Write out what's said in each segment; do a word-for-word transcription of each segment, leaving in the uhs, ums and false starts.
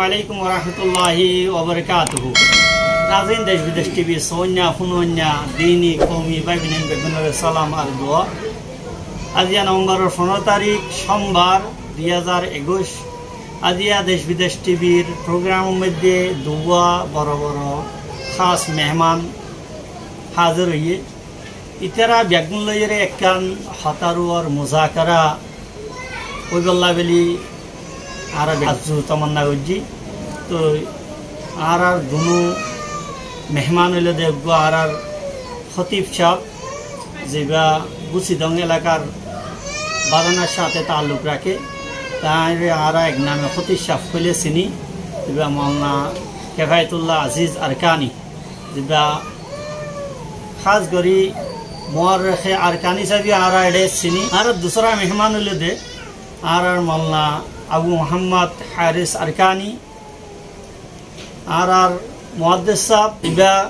Alaikum warahmatulláhi wabarakátuhu. Nazirin, Dec Bidec T V sóinna, fúnoinna, dini, koumi bái boinain beggúnoré salam ar dua. Aziya Novemboror fondoro tarík, cómbar, dui házar ekuic. Aziya Dec Bidec T Vr programor moiddé duwá boro boro hás mehman házir óiye. Ítara beggún loiyóre ekkán hotár uore muzakara óibolla buli añára be-, arzu tamanna goijjí. Toi añárar dunú mehman óilde eggúa añárar hótib sáb, zibá Gusidong elakar bazanar sáte taalluk raké. Taáre añára ek name hótib sáb hoilé siní, zibá Moulana Kefayatullah Aziz Arkani, zibá hás gorí muarrekhe Arkani hísabe añára eçé siní. Añárar dusára mehman óilde añárar Moulana Abu Muhammad Haris Arkani, añárar muhaddes sáb, ibá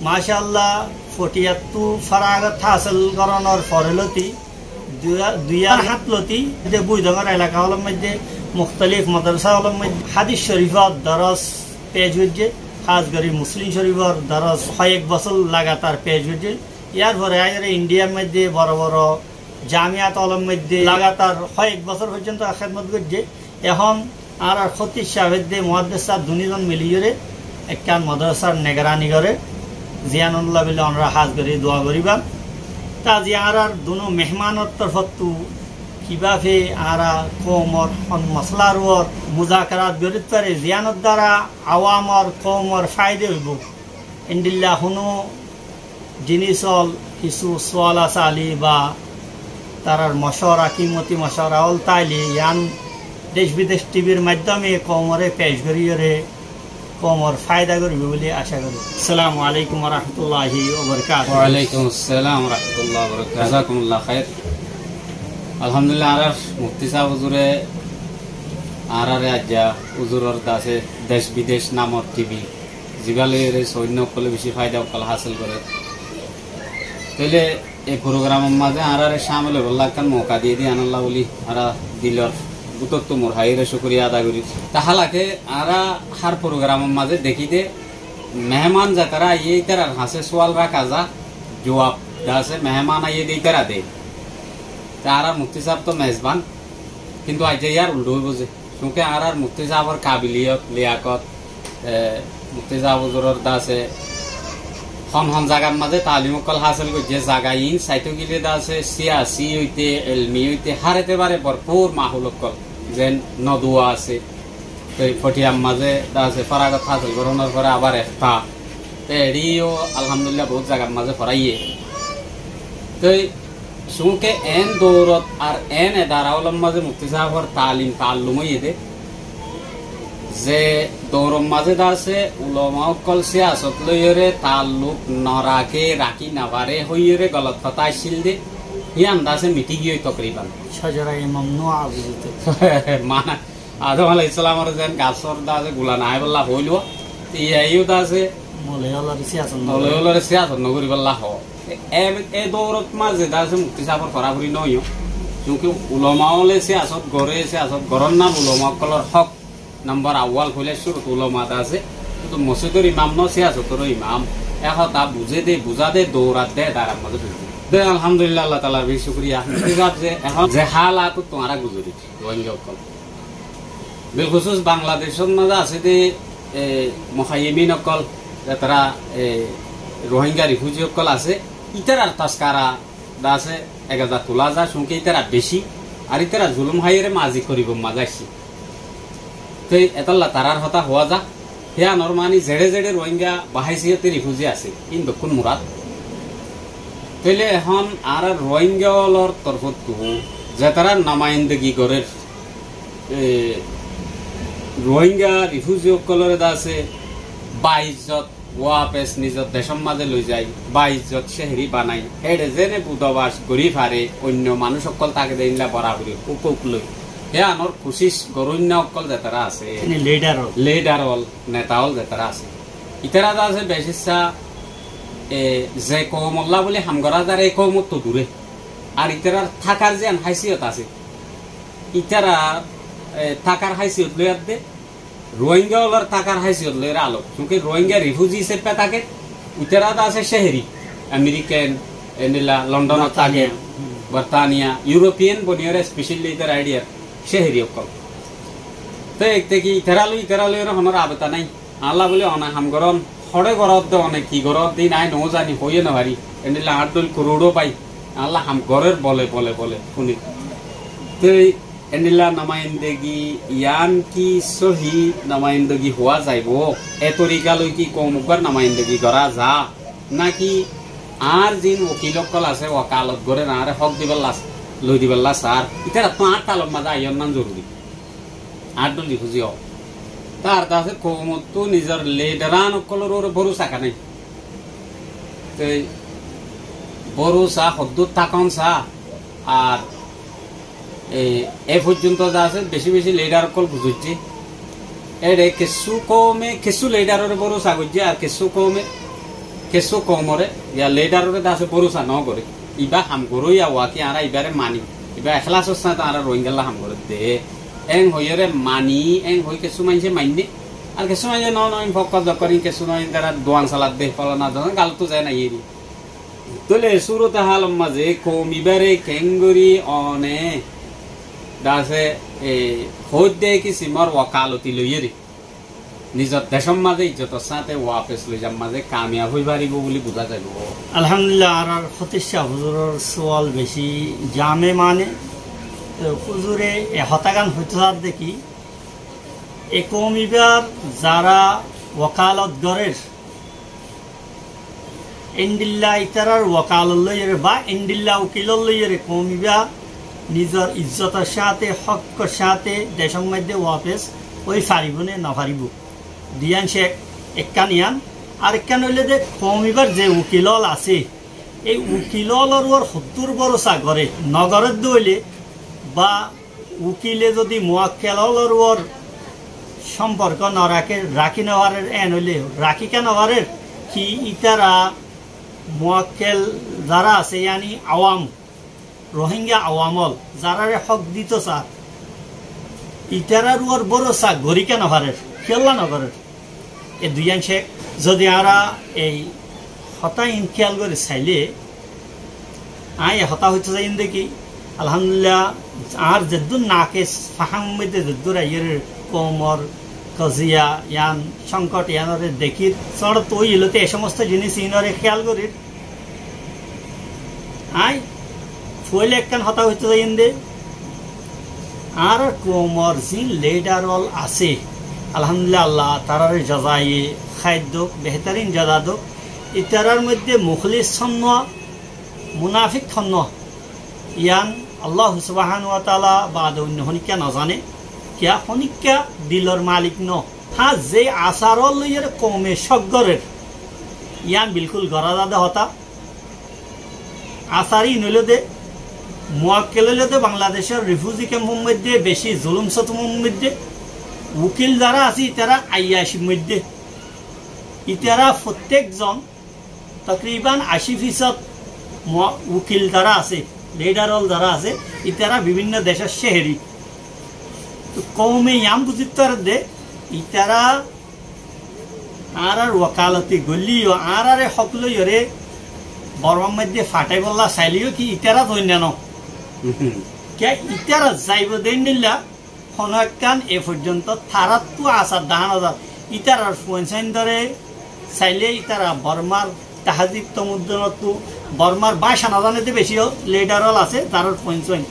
macállah, Fotiyattú faragot hásil gorónor fore lóti, dui, dui házar háñt lóti, de Buidongor elaka ólor moiddé, muktalif modrasa ólor moiddé, hádis corifor doros pec goijjé, hás gorí Muslim corifor doros hoiyek bosór lagatar pec goijjé. Yárfore aiyóre Indiyar moiddé boro boro jamiyat ólor moiddé lagatar hoiyek bosór foijjonto hédmot goijjé. Ehón añárar hótib sáb edde muhaddes sáb duní zon miliyóre ekkán modrasar negarani goré, ziyánolla buli onora hás gorí dua goríba. Te aziya añárar dunú mehmanor torfóttu kibáfe añára koumor hon mosolar uore muzakarat gorít fari, ziyánor duara awamor, koumor faida óibo, endilla honó jinis ól, kissú suala suali ba tarár mocwara, kimoti mocwara ól táile yián Dec Bidec T Vr maiddome koumoré pec goríyore koumor faida goríbo buli aca gorí. Assalamu alaikum warahmatulláhi wabarakátuhu. Wa alaikum assalam warahmatulláhi wabarakátuhu. Jazakumullah khair. Alhamdulillah, añárar mufti sáb huzure añáráre aijja huzuror dase Dec Bidec namor T V zibá loiyóre sóinna ókkole beci faida ókkol hásil goré. Tóile e programor mazé añáráre cámil óibolla ekkán mouka diyé de, yiánolla buli añára dilor bútottu mor háire cúkuriya ada gorí. Te hálake añára hár programor mazé dekí de, mehman zetará aiyé ítarar hañsé sual raká za, juab dase mehman aiyé de ítara de. Te añárar mufti sáb to mezban, kintu aijja yár uldha óibo ze. Cúnke añárar mufti sábor kabiliyot, liyakot, e, mufti sáb huzuror dase hon hon zagar mazé taalim ókkol hásil goijjé, zaga iín saito gile dase siyasi óite, elmi óite, hár etebare borfur mahul ókkol, zen Noduwa asé, toi Fotiyar mazé dase faragot hásil gorónor fore abar efta, te eçé yó alhamdulillah bout zagar mazé foráiye. Toi Cúnke eén dourot ar eén edara ólor mazé mufti sáfor taalim taallum óiye de, ze douror mazé dase ulama ókkol siyasot loiyóre taalluk noraké, rakí nofare hoiyóre golot hotá accíl de, híyan dase miti giyói tokriban. Sajara imam Nuh abuzuto. Mana Adom aláihis salamor zen gasór dase gula naháibolla hoóilo, te iyá yó dase moloi ólore siyasot no moloi ólore siyasot nogoríbolla hoó. E, e dourot mazé dase mufti sáfor forafori noóiyo. Cúnke ulama óle siyasot goré, siyasot gorónna ulama ókkolor hók nombor awwal, foila cúrut ulama dase, cúdu mosjidor imam no, siyasotoró imam. E hotá buzé de, buzá de, dourat de, edarar mazé buzé de. Alhamdulillah, Allah taalar beci cúkuriya. Mufti sáb ze ehón ze hálatot tuáñra guzorir, Rohingya ókkol. Bilkhusus Bangladecót mazé asé de, e, muhayyimin ókkol, zetará, e, Rohingya rifuji ókkol asé, ítarar taskara dase ek haza tulá za, cúnke ítara beci, ar ítara zulum háiyore mazi koribor mazé aiccé. Te etolla tarár hotá hoá za, híyanor mani zeçé zeçé Rohingya bahaisiyote rifuji asé, ín bekkún murad. Tóile ehón añárar Rohingya ólor torfóttu zetará nomayendegi gorér, e, Rohingya rifuji ókkolore dase baizzot wapes nizor decór mazé loi zai, baizzot cehri banai, héçe zene budobac gorí fare, oinno manúic ókkol táke de éilla borabori húkuk loi, híyanor kucíc goróinna ókkol zetará asé, mane lidar ól, lidar ól, neta ól zetará asé, ítara dase bec issá, e, ze koumolla buli ham gorá zar, e koumottú duré. Ar ítarar tákar ziyán háisiyot asé, ítarar, e, tákar háisiyot loi adde, Rohingya ólar tákar háisiyot loi alok. Cúnki Rohingya rifuji hísabe táke, ítara de asé céheri, Amerikan, endilla Londonot táke, Bortaniya, Iuropiyan boniyóre especially ítara aidiyar céheri ókkol. Te ek te ki ítara loi, ítara loi honó rabota nái. Añálla bóli one ham gorón, hoçé goródde, one ki goródde, nái no zani, hoiyé no fari. Endilla añár dóil kuruçó bái, añálla ham gorér bole, bole, bole, fúnir. Te endilla nomaindagi yián ki sóhi nomaindagi huá zaibou? E torika loi ki koum uggwár nomaindagi gorá za? Náki añár ziín wokil ókkol asé, wokalot gorér, añáre hók dibálla, loi dibálla saár, ítarattú añár talor mazé aiyón nan zoruri. Añár dóil rifuji ó. Tar de asé koumottú nizor lidaran ókkolor uore bórusa ekká nái. Te bórusa hoddúr tákon sa, ar e, e foijjonto de asé beci beci lidar ókkol guzoijjé. Ére kessú koume kessú lidarore bórusa goijjé, ar kessú koume kessú koumore ya lidarore de asé bórusa no goré. Ibá ham goróiya waki añára ibáre mani, ibá eklasor sáñte añára Rohingyalla ham gorédde. Éng hoiyóre mani, éng hoi kessú maincé mainné, ar kessú maincé no, no, ín fokka zokkor, ín kessú no, ín tará duan saladde, folana duan, galottu zai naiyéri. Tóile e súrote hálor mazé koum ibáre keéngorí one de asé, e, hoóidde kisimor wokaloti loiyóre nizor decór mazé izzotor sáñte wafes loizar mazé kamiyab ói faribóu bóli buzá zaibou. Alhamdulillah, añárar fotissá huzuror sual beci jame mane. E, huzure e hotágan hoitó sádde ki, e koum ibár zará wokalot gorér, endilla ítarar wokalot loiyóre ba endilla ukilot loiyóre koum ibá nizor izzotor sáñte, hókkor sáñte decór maidde wafes ói faribóu né no faribóu? Duiyán cék, ekkán yián, ar ekkán óilde koum ibár ze ukil ól asé, ei ukil ólor uore hoddúr bórusa goré, no gorédde óile ba ukile zodi muwakkel ólor uore somporko no raké, rakí no farér, éen óile rakí kiyá no farér ki ítara muwakkel zará asé, yáni awam, Rohingya awam ól, zaráre hók dito saá, ítarar uore bórusa gorí kiyá no farér, kiyólla no gorér? E duiyán cék, zodi añára ei hotá iín kéyal gorí sailé, aññí e hotá hoitó saiyum de ki, alhamdulillah, añár zeddúr nakes fahám moidde zeddúr aiyér koumor koziya, yián cónkot, yiánoré dekír, sóñçot ói ilóte e somosto jinis iínoré kéyal gorír, aññí foóila ekkán hotá hoitó saiyum de, añárar koumor ziín lidar ól asé, alhamdulillah, Allah taráre jazaye khair douk, behétarin jaza douk. Ítarar moidde mukhlis honnúa, munafik honnúa, yián Allah subhanahu wa taala bade oinno honikka no zane. Kiyá honikka dilor malik no. Há, ze asar ól loiyóre koume cók gorér, yián bilkúl gorá zade hotá. Asar iín óilde, muwakkel óilde Bangladecór rifuzi kemfor moidde beci zulum sotumor moidde ukil zará asé, ítara aiyacir moidde. Ítara fottek zon, tokriban ací fisót mu-, ukil zará asé, lidar ól zará asé, ítara bibinno decór céheri. Tóu koume yián buzít faredde, ítara añárar wokaloti goillé yó, añáráre hók loiyóre Bormar moidde fatháibolla sailé yó ki ítara zoinna no? Kiyá ítara zaibou de endilla honó ekkán e foijjonto taráttu asar dahá no zar. Ítarar fuain sóin dóre sailé ítara Bormar tahazib tomuddunottú Bormar báca no zane de beci lidar ól asé, tarár fuain sóin.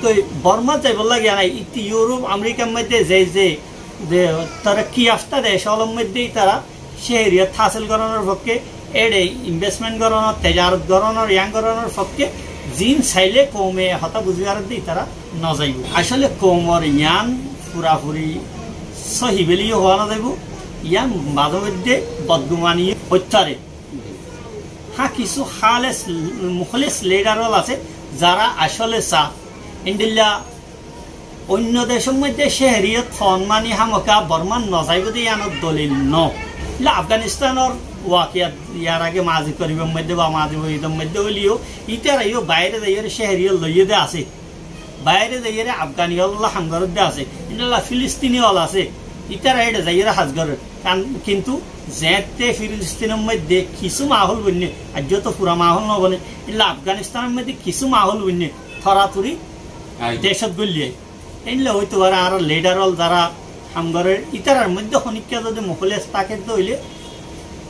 Tóu Bormar zaibolla giya nái, ittú Iuróp, Amerikar moidde ze ze de tarakki yafta dec ólor moidde ítara céheriyot hásil gorónor fokké, éçe investment gorónor, tejarot gorónor, yián gorónor fokké, ziín sailé koume hotá buzí faredde ítara no zaibou. Asóle koumor yián furafuri sóhi bóli yó hoó no zaibou, yián mazé moidde bodgumani óit fare. Há, kissú háles, mukhlis lidar ól asé, zará asóle saá, endilla oinno decór moidde céheriyot fon mani hámaka Bormar no zaibou de yiánor dolil no. Ila Afganistanor wakiyat yar age mazi koribar moidde ba mazi boidor moidde óile yó, ítara yó baire zaiyóre céheriyot loiyé de asé. Baire zaiyóre Afgani ólla ham gorédde asé, endilla Filistini ól asé, ítara éçe zaiyóre ham gorér. Kan-, kintu zeéñtte Filistinor moidde kissú mahól boinné, aijjó to fura mahól no bone, endilla Afganistanor moidde kissú mahól boinné, toratori Ai. decót goillé. Endilla óito fare añárar lidar ól zará ham gorér, ítarar moidde honikka zodi muhóles táke de óile,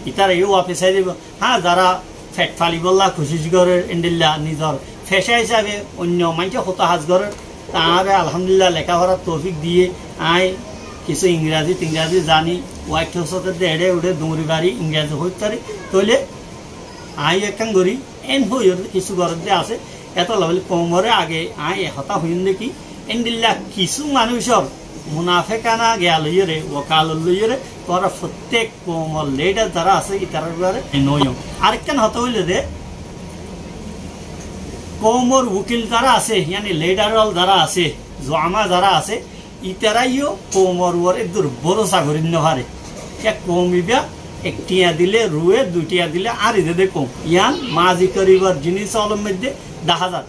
ítara yó wafes ai zaibo. Há, zará fet falibólla kucíc gorér, endilla nizor feca hísabe oinno maincé hotó ham gorér, tarare alhamdulillah lekáforar toufik diyé, añí kissú ingrazi tingrazi zani, White House ot de eçe uçe duñri bari ingrazi hoit fari, tóile añí ekkán gorí, en hoiyóre kissú gorédde asé, etolla buli koumoré age añí e hotá hoiyúm de ki, endilla kissú manúicor munafekana giya loiyóre, wokalot loiyóre, tuáñra fottek koumor lidar zará asé, ítarar bafare e no hoiyó. Arekkán hotá óilde, koumor wukil zará asé, yáni lidar ól zará asé, zuama zará asé, ítara yó koumor uore eddur bórosa gorí no fare. Ek koum ibá ek thiañ dile ruwe, dui thiañ dile ári de de koum. Yián mazi koribar jinis ólor moidde dahá zar.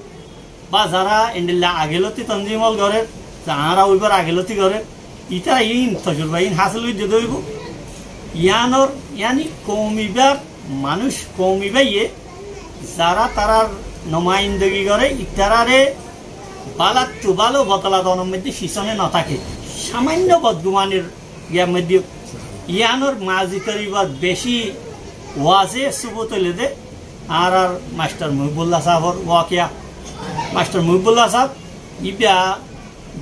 Ba zará endilla ageloti tonzim ól gorér, zará óibar ageloti gorér, ítara iín tojurba iín hásil goijjé de óibo. Yiánor, yáni koum ibár manúic, koum ibáye zará tarár nomaindagi goré, ítarare bálattu bála bodola donor moidde fisóne no táke. Samainno bodgumanir giyar moidde yó. Yiánor mazi koribar beci waze subut óilde añárar mastor Muhibullah sáfor wakiya. Mastor Muhibullah sáf ibá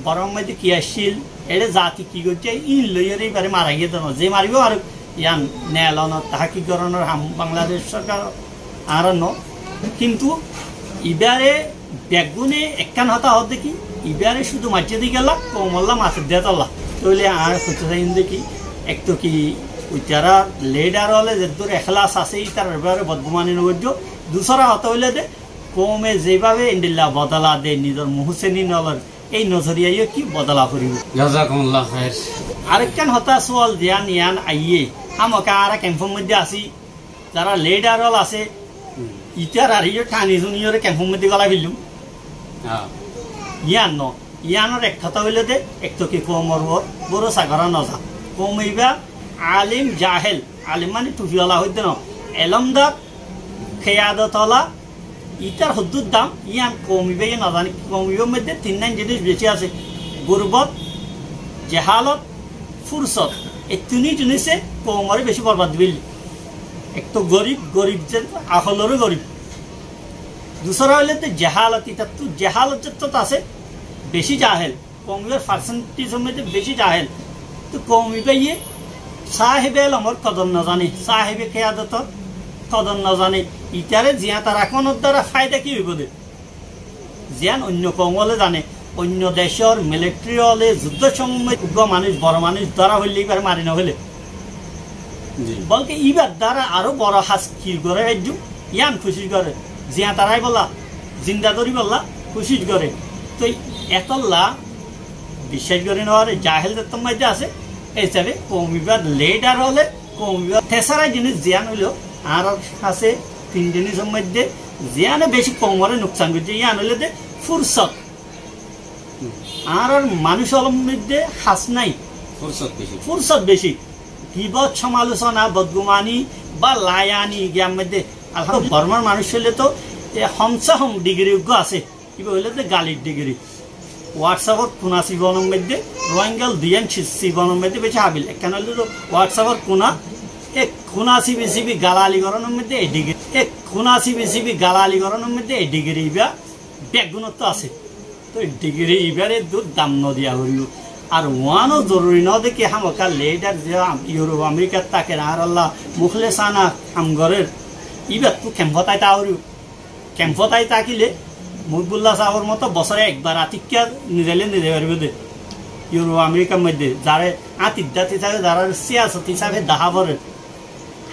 Bormar moidde ki accíl, eçe zati ki goijjé, iín loiyóre ibáre mara giyé de no. Ze maribó maruk, yián neelonor, tahkik goronor ham Bangladec sorkar añárar no. Kintu ibáre beggúne ekkán hotá hoódde ki, ibáre cúdu maijjé de kiyólla, koumolla marer de tolla. Tóile añára hoitó saiyum de ki, ek to ki, ítara lidar óle zeddúr ekhlas asé, ítarar bafare bodgumani no goijjó. Dusára hotá óilde, koume zeibábe endilla bodola de nizor muhsinin ólor, ei nozoriya yó ki bodola foribó. Jazakumullah khair. Arekkán hotá sual ziyán yián aiyé, hámaka añára kemfor moidde así, zará lidar ól asé, Hmm. ítarare yó thani suniyóre kemfor moidde golai fellúm. Ah. Yián no, yiánor ek hotá óilde, ek to ki koumor uore bórosa gorá no za. Koum ibá alim jahel, alim mani tufi ola hoidde no, elomdar, kiyadot ola, ítar hoddúr dam, yián koum ibáye no zane. Koum ibár moidde tinnán jinis beci asé, gurbot, jehalot, fursot. Ei tini jinise koumoré beci borbad goijjé. Ek to gorib, gorib ze aholoré gorib. Dusára óilde jehalot, ítattú jehalot zettót asé, beci jahel. Koum ibár percentage or moidde beci jahel. To koum ibáye sáhebe elomor kodor no zane, sáhebe kiyadotor kodor no zane. Ítare ziyán tara konor duara faida ki óibo de? Ziyán oinno koum óle zane, oinno decor militari óle zuddór somot uggwá manúic, boro manúic dóra foille ibáre mari no féle. Ji. Bolke ibár duara aró boro ham ki goré faijjum, yián kucíc goré. Ziyán tara ibálla zinda dóribolla kucíc goré. Toi etolla biccác gorí no fare, jahel zettór moidde asé, ei hísabe koum ibár lidar óle, koum ibár tesara jinis ziyán óilo, añárar hásé tin jinisor moidde ziyáne beci koumoré nuksan goijjé, yián óilde fursot. Añárar manúic ólor moidde ham nái. Fursot beci. Fursot beci. Gibot, somalosona, bodgumani ba layani giyar moidde. Alhamdulillah, Bormar manúic óile to e hom se hom digiri uggwá asé. Ibá óilde galir digiri. WhatsApp ot kuna sibonor moidde, Rohingya ól duiyán si-, sibonor moidde beci habil. Ekkán óilde to WhatsApp ot kuna, e kuna sibi sibi galali goronor moidde e digiri. E kuna sibi sibi galali goronor moidde e digiri ibá beggúnottú asé. Toi digiri ibáre eddur dam no diya foribó. Ar uáno zoruri no de ki hámaka lidar ze Am-, Iurof Amerikat táker, añáralla muhlesana ham gorér, ibáttu kemfot ai táka foribó. Kemfot ai tákile Muhibullah sáfor moto bosóre ekbar atikka nizaile nizai faribó de. Iurof Amerikar moidde zaré áñtir dát hísabe, zaré siyasot hísabe dahá forer.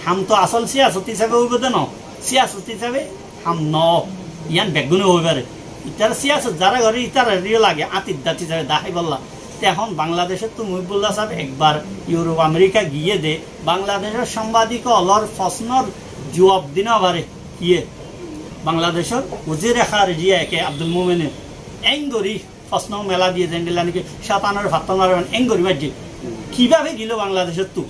Ham to asól siyasot hísabe óibo de no, siyasot hísabe ham no, yián beggúne hoi fare. Ítarar siyasot zará goré, ítararé yó lage áñtir dát hísabe daháibolla. Te ehón Bangladecóttu Muhibullah sáb ekbar Iurof Amerika giyé de, Bangladecór sambadik ólor fosnór juab di no fare. Kiyé? Bangladecór wazire harijiya eke Abdul Momene. Eéngorí Fosno mela diye zendilla niki cóitanore fattór mare, mane, en gori maijje. Hmm. Kibábe gelo Bangladecóttu?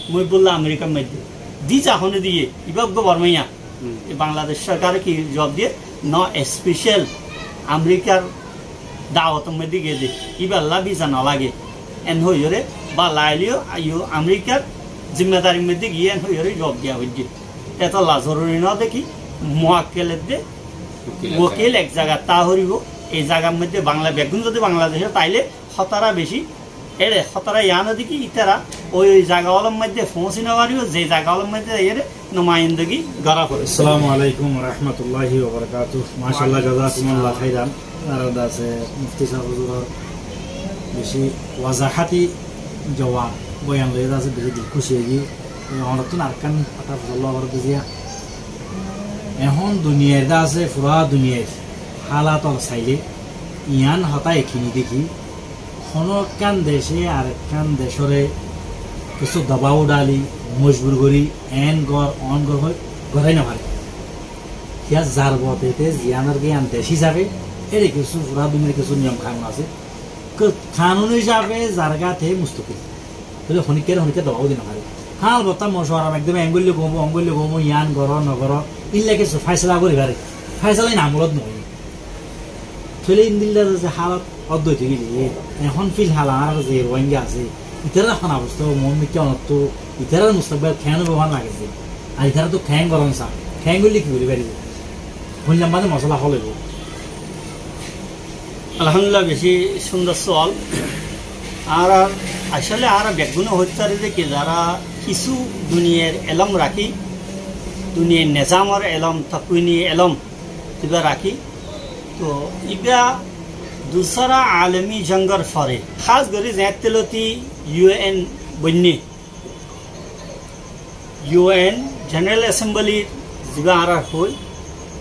Muhibullah Amerikar maijje. Visa hone diye, ibá uggwá Bormaiya. Hmm. E Bangladec sorkare ki juwab diye? No special Amerikar dawotor maijje giyé de, ibálla visa no lage. En hoiyore, ba laileo, ayo Amerikar zimmedarir maijje giyé, en hoiyore juwab diya foijje. Etolla zoruri no deki, muwakkel edde, wokil ek zagat táa foribo. Ei zagar maijje Bangla-, beggún zodi Bangladecót aile hótara beci, ere hótara yián deki itara oi, oi zaga ólor maijje foóñsi no faribo, ze zaga ólor maijje zaiyore numayendegi gora fore. Assalamu alaikum wa rahmatullahi wa barakatuh. Macállah, jazakumullah khairan. Ar de asé mufti sáb huzuror beci wazahati juwab boyan loi de asé beci dil kúci óiyi. Ei onottún arekkán hotá fusár gorá de ziya. Ehón duniyair de asé, fura duniyair hálot ól saile, yián hotá ekini deki, hono ekkán dece arekkán decóre kessú dobáu dali, mojbur gori, en gor, on gor hoi gorai no fare. Kiyá zar bote te ziyánor giyan dec hísabe, ere kessú fura duniyair kessú niyom kanun asé. Ke-, kanun hísabe zargá te mustakil. Tóile honikkáre honikká dobáu di no fare. Há, albotta mocuwara ekdom en goille gom, on goille gom, yián goro, no goro, illa kessú faisala gori fare. Faisala in amolot no óiye. Tóile endilla ze hálot ódde óite gele, ehón filhal añárar ze Ruáingga asé, itarar hon obosta óibo, muúntu onottú, itarar mustakbel keén óibo hon lage ze. Ar itarattu keén goron sa, keén goille ki gori faribo? Hoillam bade mosala hól óibo. Alhamdulillah, beci cúndor suwal. Añára, asóle añára beggúne hoit fari de ki, zara kissú duniyair elóm rakí, duniyair nezamor elóm, takwini elóm ibá rakí, to ibá dusara alomi jongor fore, hás gorí zeéñttelóti U N boinné, U N General Assembly zibá añárar hoi,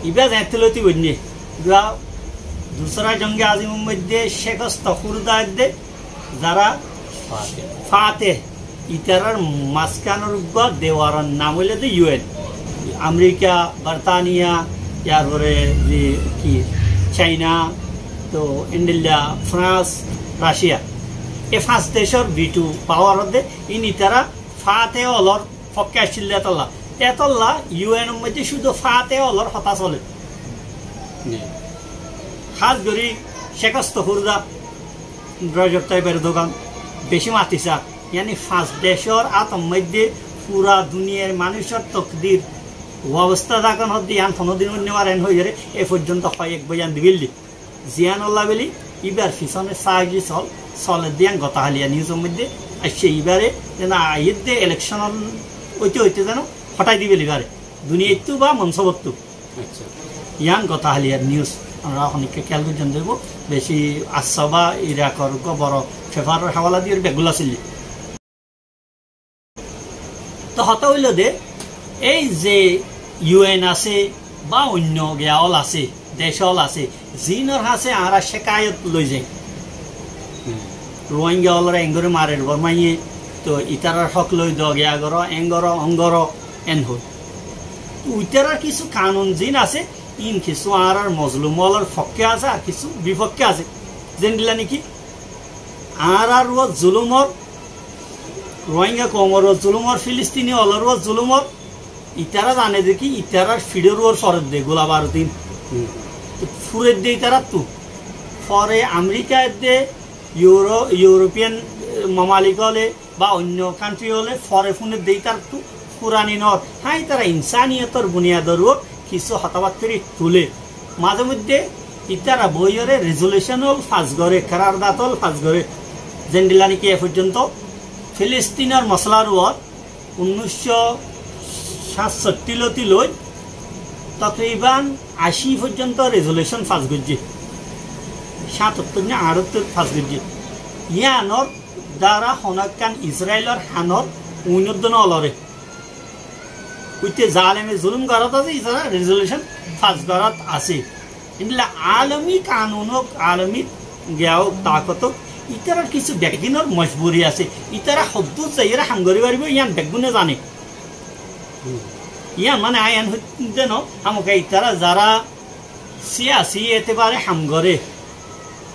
ibá zeéñttelóti boinné, ibá dusara jonge azimor moidde cekostó furda edde zara fate, itarar mazkanor uggwá dewaror nam óilde U N. Amerika, Bartaniya, yar fore ze ki, Caina, to endilla Frans, Raciya. E fañs decor veto power de, in itara fate ólor fokke accíl de etolla. Etolla U N or moidde cúdu fate ólor hotá sole. Hás gorí cekostó furda, Rajab Tayyip Erdogan beci mati sa, yáni fañs decor átor moidde fura duniyair manúicor tokdir obosta zagón hoddé yián honódin óinno fare en hoiyóre e foijjonto hoyek boyan di félailde. Ziyánolla bóli íbar fisóne sázi sol, soledde yián gotahaliya niusor moidde aiccé, íbare zeno aiyédde elekcon óite óite zeno hotái di féle íbare duniyaittú ba monsobottú. Accá. Yián gotahaliya nius. Onora honikka kéyal goijjón deibo, beci Assaba Irakor uggwá boro fefaror hawala diyóre beggúla asíl. To hotá óilde, ei ze U N asé ba oinno giya ól asé, dec ól asé, ziínor hañsé añára cekayot loi zai, Ruáingga ólore enggori marer Bormaye, to itarar hók loi do giya goró, en goró, on goró, en hoi. Itarar kissú kanun ziín asé, iín kissú añárar mozlum ólor fokke asé, ar kissú bifokke asé. Zendilla niki añárar uore zulum ór, Ruáingga koumor uore zulum ór, Filistini ólor uore zulum ór, itara zane de ki, itarar fiçor uore foredde gula barut iín. Furedde itarattú. Fore Amerika edde, Euro-, European, eh, mamalik óle, ba oinno kantri óle fore fúnedde, ítarattú furani noór. Há, ítara insaniyotor buniyador uore kissú hotábattári tulé. Maze moidde ítara boiyóre rezolucon ól fas goré, karardat ól fas goré. Zendilla niki e foijjonto Filistinor mosolar uore unnúiccó sáñtsottí lóti loi tokriban ací foijjonto rezolucon fas goijjé. Sáñtottor né añçattor fas goijjé. Yíanor dara honó ekkán Israilor hanor uinoddo no lore. Uite zaleme zulum gorát asé, ítara rezolucon fas gorát asé. Endilla alomi kanun ók, alomi giya ók, takot ók, ítarar kissú beggúnor mojburi asé. Ítara hoddúr zaiyóre ham gorí faribó, yían beggúne zane. Yían mane añí en hoitté no, hámaka ítara zara siyasi etebare ham goré,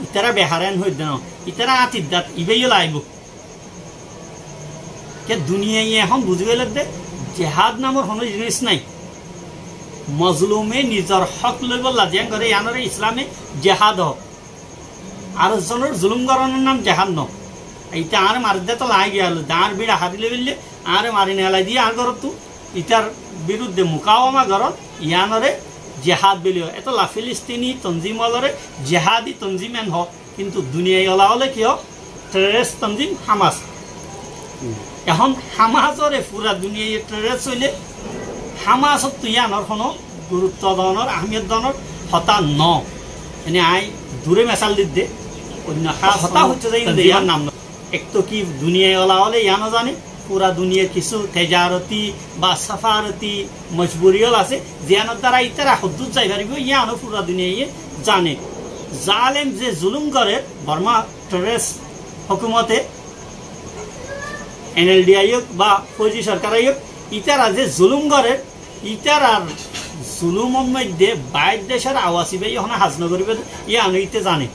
Ítara behára en hoiddé no. Ítara átiddat ibáiyo laibó. Ke duniyai ehón buzí félaiddé, jehád namor honó jinís nái. Mozlume nizor hók loibolla ziyán goré, yíanore Islame jehád hoó. Ar zonor zulum goronor nam jehád no. Íte añáre maredde tolla añí giyá loidde, añár bíça hári loi félaiye, añáre mari nelai diyé añár górottu, ítar birudde mukawama goron, yíanore jehád buli hoó. Etolla Filistini tonzim ólore jehadi tonzim en hoó, kintu duniyai ola óle ki hoó? Terrorist tonzim Hamas. Ehón Hamasore fura duniyai terrorist óile Hamasottu yíanor honó gurutto donor, ahmiyot donor hotá no. Ene añí dure mesal didde, oinno hás hotá hono hoitté zai de tonzim yían nam no. Ek to ki duniyai ola óle yíano zane, fura duniyar kissú tejaroti ba safaroti mojburi ól asé, ziyánor dara ítara hoddúr zai faribó, yíano fura duniyaiye zane. Zalem ze zulum gorer, Borma terrorist hókumote, N L D I ók ba fóuji sorkar ók, ítara ze zulum gorer, ítarar zulumor moidde bair decor awasi bái ehón haz no goribo, yíano íte zane.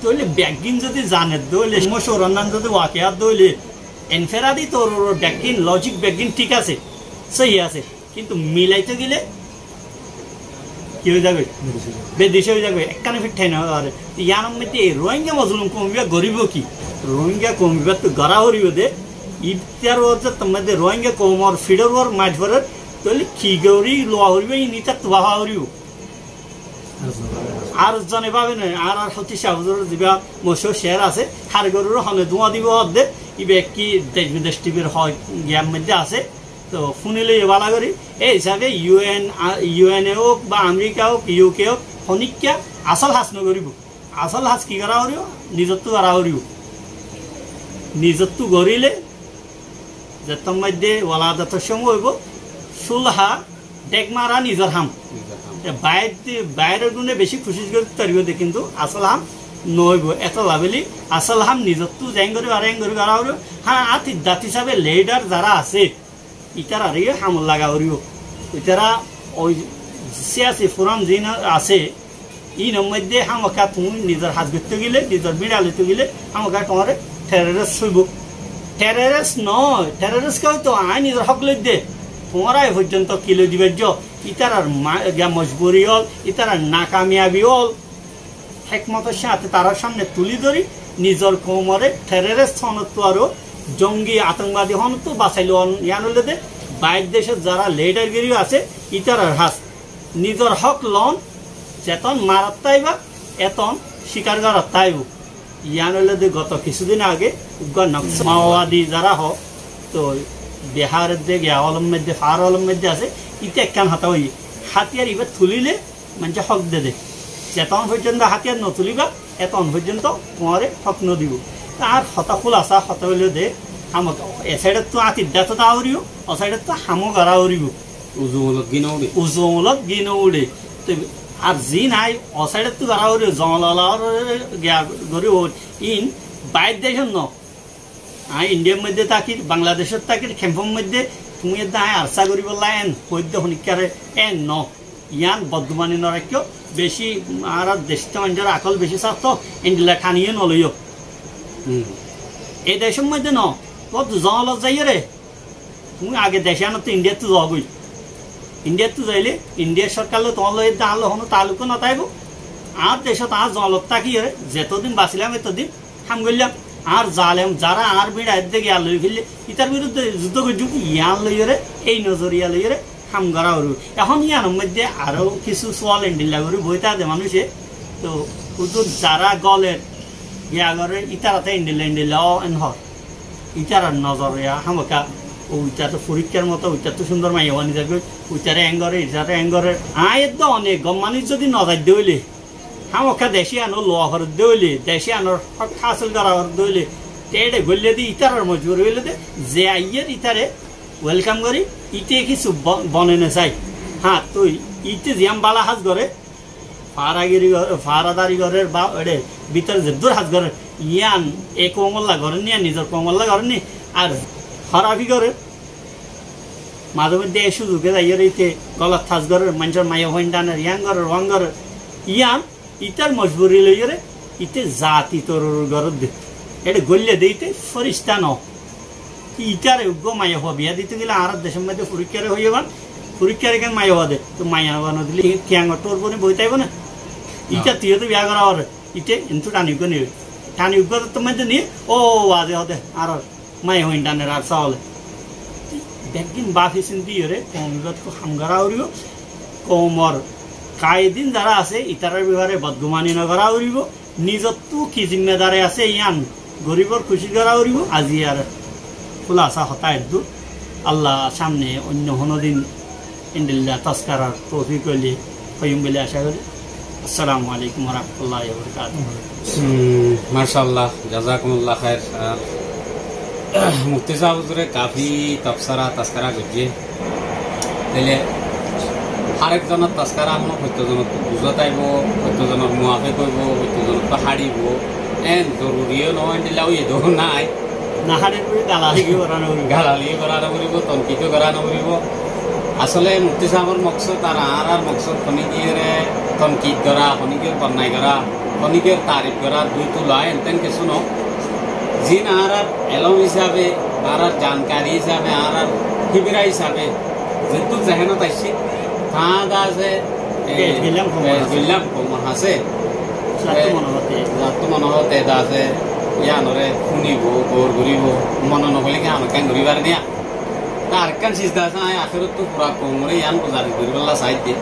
Tóile beggín zodi zane dóile, moshur onnan zodi wakiya dóile, enferadi toror beggín, logic beggín thík asé, sóhi asé. Kintu milaito gele ki ói zagói? Bedeci ói zagói. Ekkán fit tháki no fare. Yíanor moidde ei Rohingya mozlum koum ibá goribo ki? Rohingya koum ibáttu gorá foribo de. Ítar uore zodi moidde Rohingya koumor fiçor uore mair forer, tóile ki gori lowa foribo, ín ítattu báfa foribo. Ar zone báfe no, ar, ar Hoti Cah Huzuror zibá moshur cer asé, har gorure hone dúa dibo hoódde, ibá ki dec bidec T V r hoi giyar moidde asé, to fúni loiyo bála gori. Ei hísabe U N, a, U N e ók ba Amerika ók, U K ók, honikka asól haz no goribo. Asól haz ki gorá foribo? Nizottu gorá foribo. Nizottu gorile, zettót moidde waladator cómoi óibo, sulha dhek mara nizor ham. Nizor ham. E bair, bairor gune beci kucíc gori faribo de, kintu asól ham no óibo. Etolla buli asól ham nizottu zeén gori fare, eén gori gorá foribo. Há, átiddat hísabe lidar zara asé, ítarare hamot laga foribo. Ítara ói siyasi forum ziín asé, íinor moidde hámaka tuñí nizor haz goitto gele, nizor bíça loitto gele, hámaka tuáñre terrorist hoibo. Terrorist no, terrorist ke hoito añí nizor hók loidde. Tuáñra e foijjonto ki loi dibaijjo? Ítarar ma-, giya mojburi ól, ítarar nakamiyabi ól, hékmotor sáñte tarár sámne tuli dóri, nizor koumore terrorist honottu aró jongi atongobadi honottu basai loon, yían óilde bair decor zara lidar giri asé, ítarar hás. Nizor hók loon, zeton marat táiba, eton cíkar gorát táibo. Yían óilde goto kissúdin age, uggwá Noksal Maowadi zara hoó, to Bihar edde giya ólor moidde, far ólor moidde asé, íte ekkán hotá hoiyé. Hátiyar ibá tulile, maincé hók de de. Zeton foijjonto hátiyar no tuliba, eton foijjonto tuáñre hók no dibo. Te añár hotá kúlasa hotá óilde, hámaka e saidottu átiddat táa foribo, o saidottu ham gorá foribo. Uzu molot gín no uçé. Uzu molot gín no uçé. Te ar ziín añí o saidottu gorá foribo, zongol ola or giya goribo, íin bair decor no. Añí Indiyar moidde tákir, Bangladecot tákir, kempor moidde, tuñí edde añí arsa goribolla en, hoidde honikkare en no. Yían boddumani no raikkó, beci añárar decítta maincór akól beci safto, endilla thaniye no loiyó. Hmm. E decor moidde no, bot zongolot zaiyóre, tuñí age dec yíanottu Indiyattu zogói. Indiyattu zaile, Indiyar sorkar loi tuáñr loi edde añár loi honó taaluk no táibo. Añár decot añár zongolot tákiyóre, zetodin basilam etodin, ham goillám, añár zalem, zara añár bíça edde giya loi félaiye, ítar birudde juddó goijjum, yían loiyóre, ei nozoriya loiyóre ham gorá foribo. Ehón yíanor moidde aró kissú sual endilla gorí boi táke de manúice, to huzur zara goler, giya gorer, ítara te endilla endilla ó en hoór. Ítarar nozoriya hámaka, ó, ítara to forikkár moto, ítara to cúndor maiya bani zagói, ítara en gorer, ítara en gorer. Añí edde onek gom manúic zodi no zaidde óile, hámaka dec yían lowa foredde óile, dec yíanor hók hásil gora foredde óile, te eçe goille de ítarar mojburi óile de, ze aiyér ítare welkam gori, íte kissú bo-, bone no sai. Há, toi íte ziyán bála ham gore, faragiri gore, faradari gore, ba eçe bútore zeddúr ham gore, yían e koumolla gore ni, ar nizor koumolla gore ni, ar hárafi gore. Maze moidde e suzuge zaiyóre íte golot ham gore, maincór maiyafuain dháner, yían gore, uán gore, yían ítar mojburi loiyóre Ite zati toror goródde. Ete goille de ite forista no. Itare uggwá maiyafua biya dito gele añárar decor maze furikkáre hoiye ban, furikkáre ken maiyafua de. To maiyafua no dile kiyangor tor bone boi taibo na? Ita tuiyo to biya gora ore. Ite entu tani uggwá niye. Tani uggwá to maze niye, o waze hode, añárar maiyafuain tane ar sawale. Beggín bafi sinti ore, koum ibáttu ham gora foribo. Koumor kaidin zara ase, itarar befare bodgumani no gora foribo. Nizottú ki zimmadari ase, yián goribor kucíc gora foribo. Aijjar hulasa hotá eddur. Allah samne oinno hono din endilla tazkarar toufik óile hoiyum buli aca gorí. Assalamu alaikum wa rahmatullahi wa barakatuhu. Hmm, mashallah, jazakumullah khair. Ah, mufti sáb huzure kafi tafsira tazkara goijje. Tóile har ek zonor tazkara honó foittó zonottú buzot aibo, foittó zonor muafek óibo, foittó zonottú háçibo. En zoruriyo no, endilla óiye de nái. Na háçer buli dalali gora no foribo. Dalali gora no foribo, tonkid gora no foribo. Asole mufti sábor moksod ar añárar moksod honikiyore tonkid gora, honikiyore bonnai gora, honikiyore tarif gora, dui tula, enten kessú no. Zin añárar elom hísabe, añárar zankari hísabe, añárar hibira hísabe, zettú zehénot aiccé, taáñda asé, e, pec goillám koumor hase. Pec goillám koumor hase. Zattú e, mone hoó te. Zattú mone hoó te da asé, yiánore fúnibo, gour goríbo, mone no hoilé ki añára ekkán gorí fare niya? Te arekkán ciz da asé, añí ahérottú fura koumore yián buzai goríbolla saidde.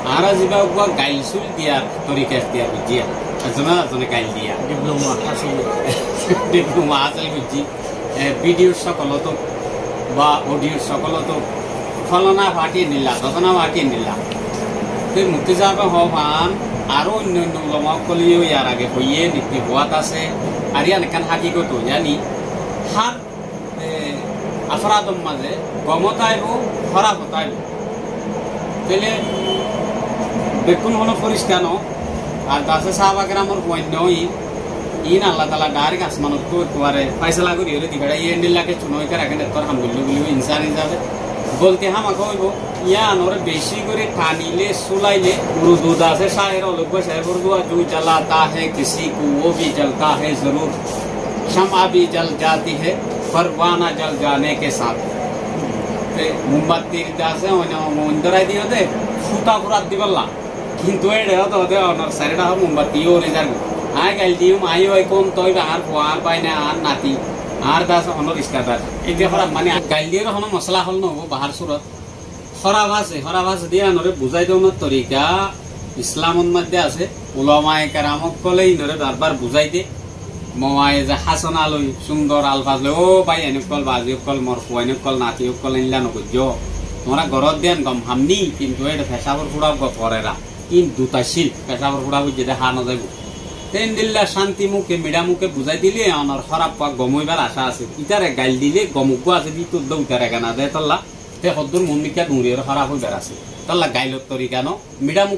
Añára ziba uggwá gail cúl diyar torika ektiyar goijjí, ezzone arezzone gail diya. Diploma hásil. Diploma hásil goijjí. E, video sokol ót ba audio sokol ót, folana party endilla, dosana party endilla. Te mufti sábe hoó fán, aró oinno oinno ulama ókkole yó yar age hoiyé, nitti hoóyat asé, ar yián ekkán hakikot, yáni har e, afrador maze gom ot aibo, hóraf ot aibo. Tóile bekkún honó forista no, ar de asé sáhaba keramor fuain no, iín Allah taala dairek asmanottú ekkebare faisala gorí óre di feçaiye, endilla kessú no, ítarar ekkán ettór ham goilló buli insán hísabe. Golti hámaka óibo, yiánore beci gorí tanile, sulaile, Urdu de asé cáer, uggwá cáer Urdu, "جو جلاتا ہے کسی کو وہ بھی جلتا ہے ضرور، شمع بھی جل جاتی ہے پروانہ جل جانے کے ساتھ۔" Te mombatti de asé, oinno mombatti dórai diyo de, futa furat dibolla. Kintu ére hoó de, onor sairó thaká mombatti yó uri zargói. Añí gail diyum, añí ói koum toi ba, añár fua, añár bái na, añár nati, añár de asé honó ristadar. Ete hóraf mani gail diyóre honó mosola hól no óibo, bahár surot. Hóraf asé, hóraf asé de yiánore buzai donor torika Islamor maze asé. Ulamaye keram ókkole inore bar bar buzai de. Mouwaize hasana loi, cúndor alfaz loi, "Ó bái, en ókkol, bazi ókkol, mor fuain ókkol, nati ókkol, endilla no goijjó. Tuáñra gorot de yián gom ham ni, kintu ére fecabor fúça uggwá forer, iín dutaccíl, fecabor fúça óiye de há no zaibo." Te endilla cánti muke, miçá muke buzai dile onor hóraf fua gom óibar acá asé. Ítare gail dile gom uggwá asé de, ítara de ítare gana de tolla. Te hoddúr muúmikká duñriyóre hóraf óibar asé. Tolla gailor torika no, miçá muke